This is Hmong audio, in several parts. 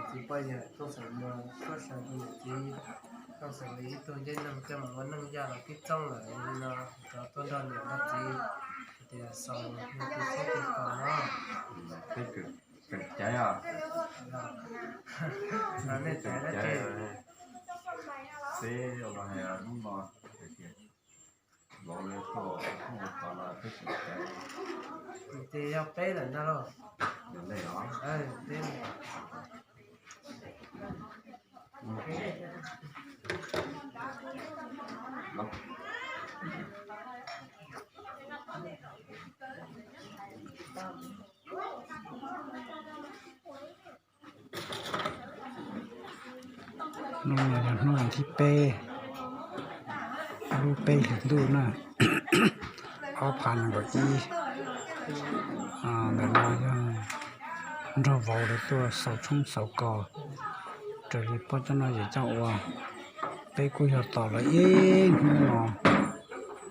Txiv poj yawg Tooj Xeem Muas tuaj sawv rau niam txiv Tooj Xeem Lis ib tug ncej neeg coj mus ua neej yaj los tib txooj lawm li no, rov tuaj nrog niam nrog txiv hais tias xaus yog tus txhub tus kos no. Peb tseem caiv os. Nej caiv dab tsi? Peb ua hais hnub no hais tias vauv lawv tuaj ua tod no peb tseem caiv. Ces yog peb lawm ntag lauj. Peb. Hnub no yog hnub vas thib peb, lub peb hlis ntuj na, ob phav nees nkaum ib. Ntawm no yog nrog vauv lawv tuaj xaus tshoob xaus kos raws li pog coj noj yawm coj ua. Peb kuj yog tos lawv ib hnub no,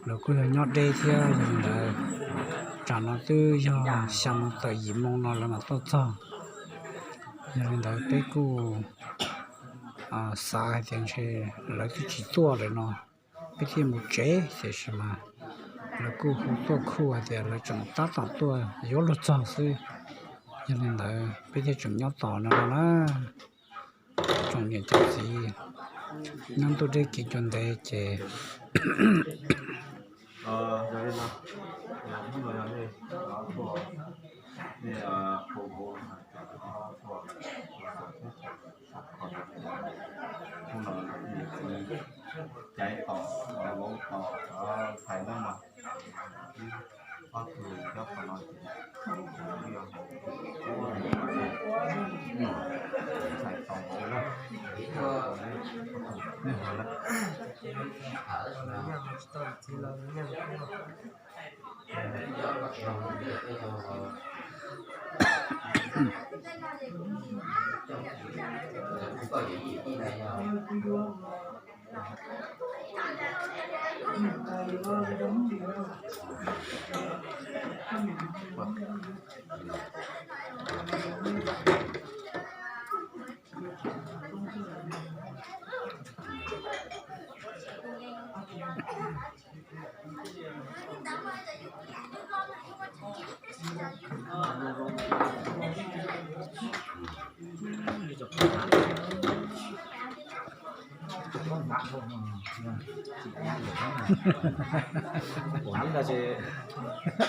lawv kuj yog nyob deb thiab, yog li ntawd tsam no twb yog xya moo tawm yim moo no lawv mam tuaj txog. Yog li ntawd peb kuj xav hais tias ntshe lawv twb tsis tuaj lawm no, peb thiaj mus tsev, tiam sis mas lawv kuj hu tuaj khuj hais tias lawv tseem tab tom tuaj yuav luag txog xwb. Yog li ntawd peb thiaj tseem nyob tos no no na. Tsoom niam tsoom txiv, nyob ntuj deb kev cua ntev ces caiv tos vauv tos hais no mas. Ob tug nyob qhov no ces hais tos vauv na.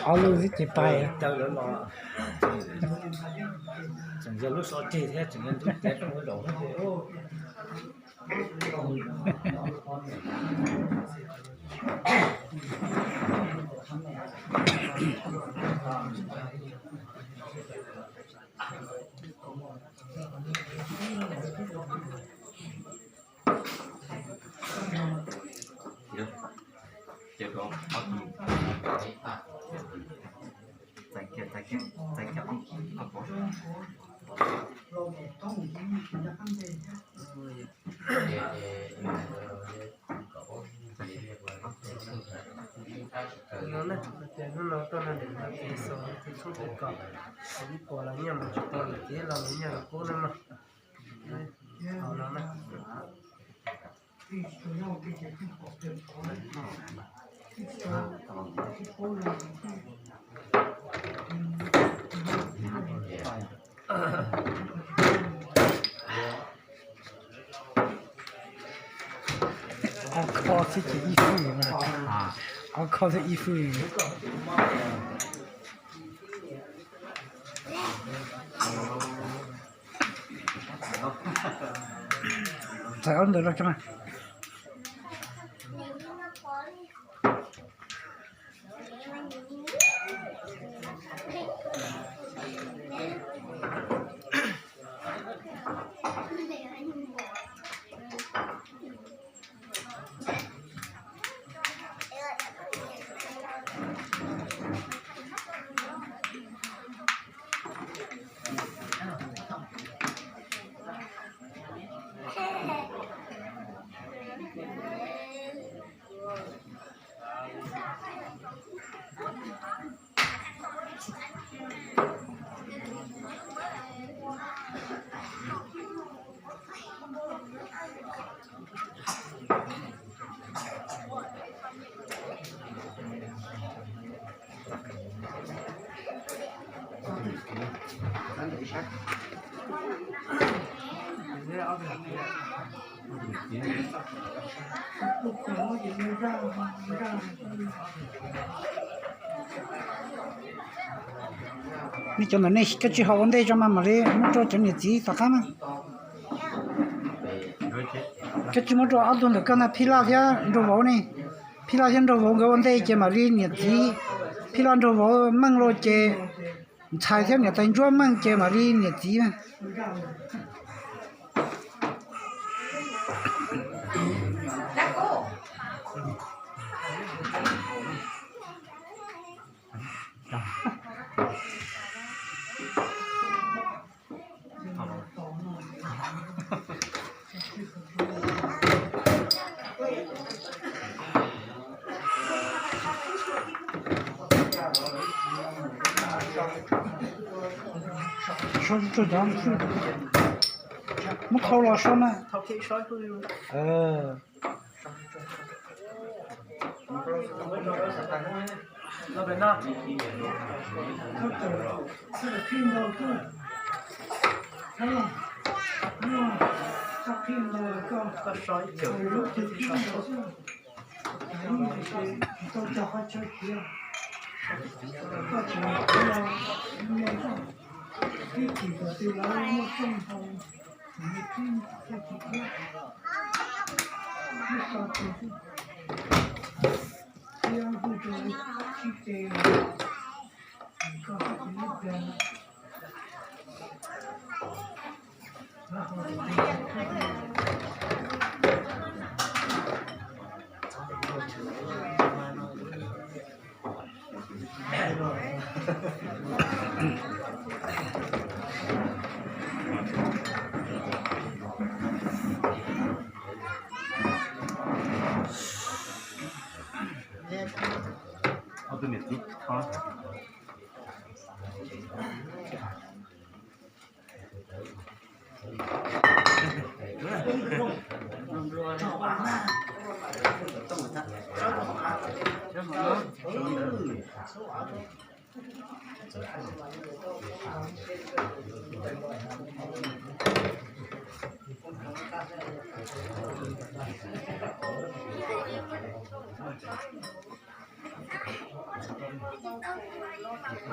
Ob lub xwb ces pais. Tseem yog lub so ceg thiab tseem yog ntug caiv rooj zaum thiab. No na, hais tias hnub no tuaj nrog niam nrog txiv xaus tus tshoob tus kos, ib puas los nyiaj mus tsis tau, niam txiv los mus nyiaj los kub na mog. Hauv no na. Ob kho xwb ces ib fwj na. Ob kho xwb ib fwj. Txawm ob ntawd los tso. Nej cov ntawm nej koj tsis haus ua ntej tso mas mam li muab rau cov niam txiv tom qab mas. Koj tsis muab rau ob tug ntawm koj ntag, Phij Laj thiab Nraug Vauv ne. Phij Laj thiab Nraug Vauv nkawd ua ntej ces mam li niam txiv, Phij Laj Nraug Vauv meej los ces ntxhais thiab niam tais ntsuab meej ces mam li niam txiv. Muab thau los so na.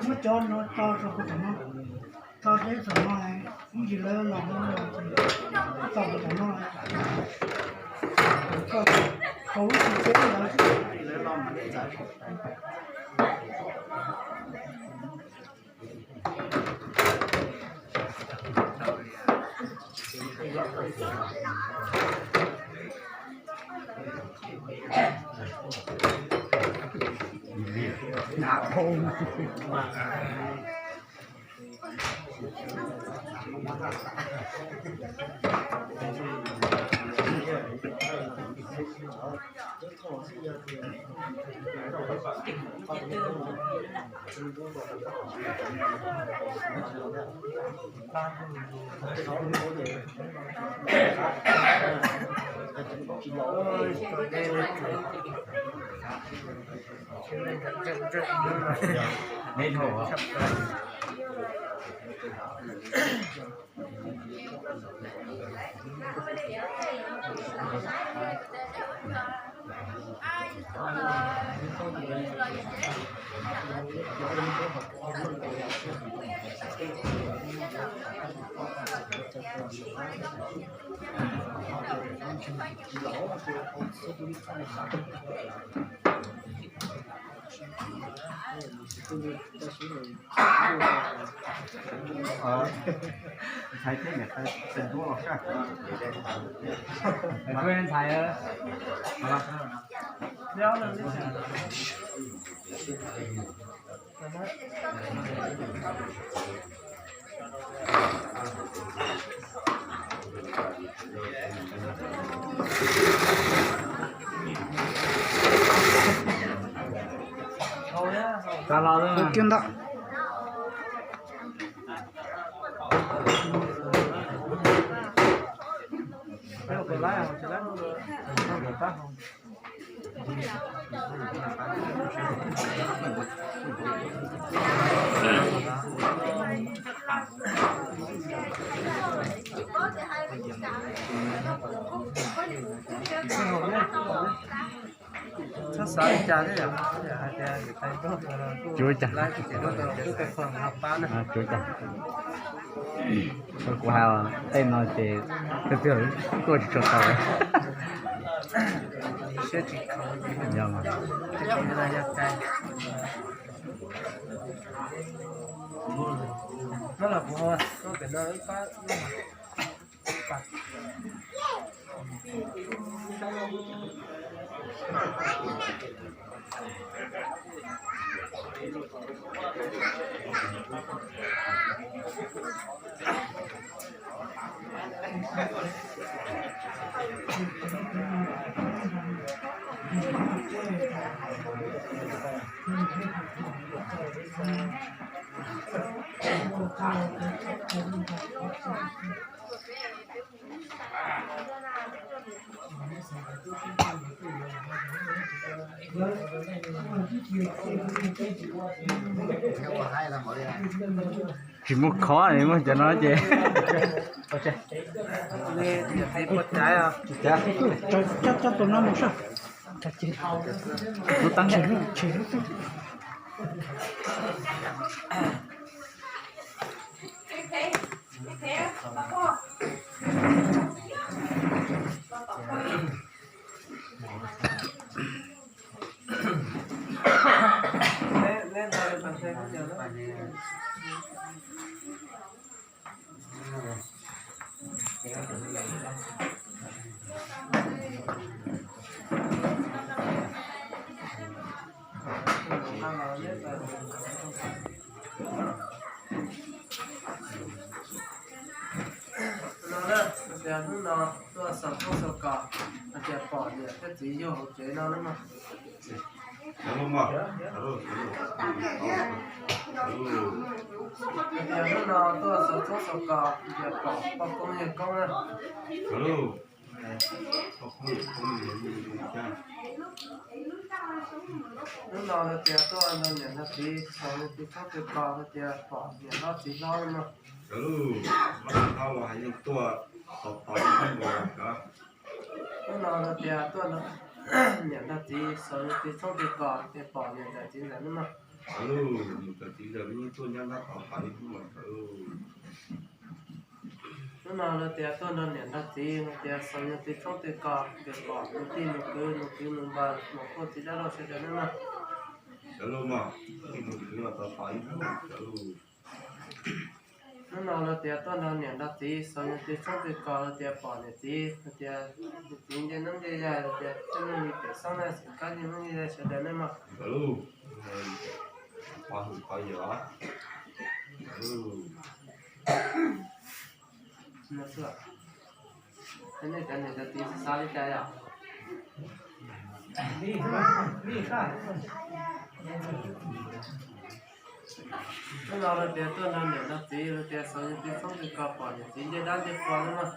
Muab cov no tso rau kuv tom no, tso deb tom no, ib yig lawv los no tso kuv tom no, koj tau lub tsis teb lawv. Kiag ntawm. Txhob xav li cas thiab yom, hais tias cuav cas, cuav cas. Kuv hais tej no ces twb twb tuaj tsis tshua tau. Yog mas. Tsis muaj khov li, muaj cov no ces. Coj tus no mus soj. Lub teeb. No na, hais tias hnub no tuaj xaus txhoob xaus kos, hais tias pom niam thiab txiv yug hauv tsev no na mog. Hais tias hnub no tuaj xaus txhoob xaus kos, hais tias pom poj koob yawg koob na. Hnub no hais tias tuaj nrog niam nrog txiv xaus yug txhoob yug kos, hais tias pom niam hlob txiv hlob na mog. Hnub no hais tias tuaj nrog niam nrog txiv xaus yug txhoob yug kos, hais tias pom niam ntxawm txiv ntxawm na mog. Hnub no hais tias tuaj nrog niam nrog txiv hais tias xaus yug txhoob yug kos, hais tias pom nus tij nus kwv nus kwv nus npawg, muam phauj txiv dab laug sawv daws na mog. Hnub no hais tias tuaj nrog niam nrog txiv xaus yug txhoob yug kos, hais tias pom niam txiv, hais tias niam txiv nce noob nce yaig, hais tias txij nej li pem xoob na xim kab nce noob nce yaig sawv daws na mog. Nej cov niam cov txiv xav li cas yom? Hnub no hais tias tuaj nrog niam nrog txiv hais tias xaus yug txhoob yug kos pom niam txiv nce dab nce qhua na mog.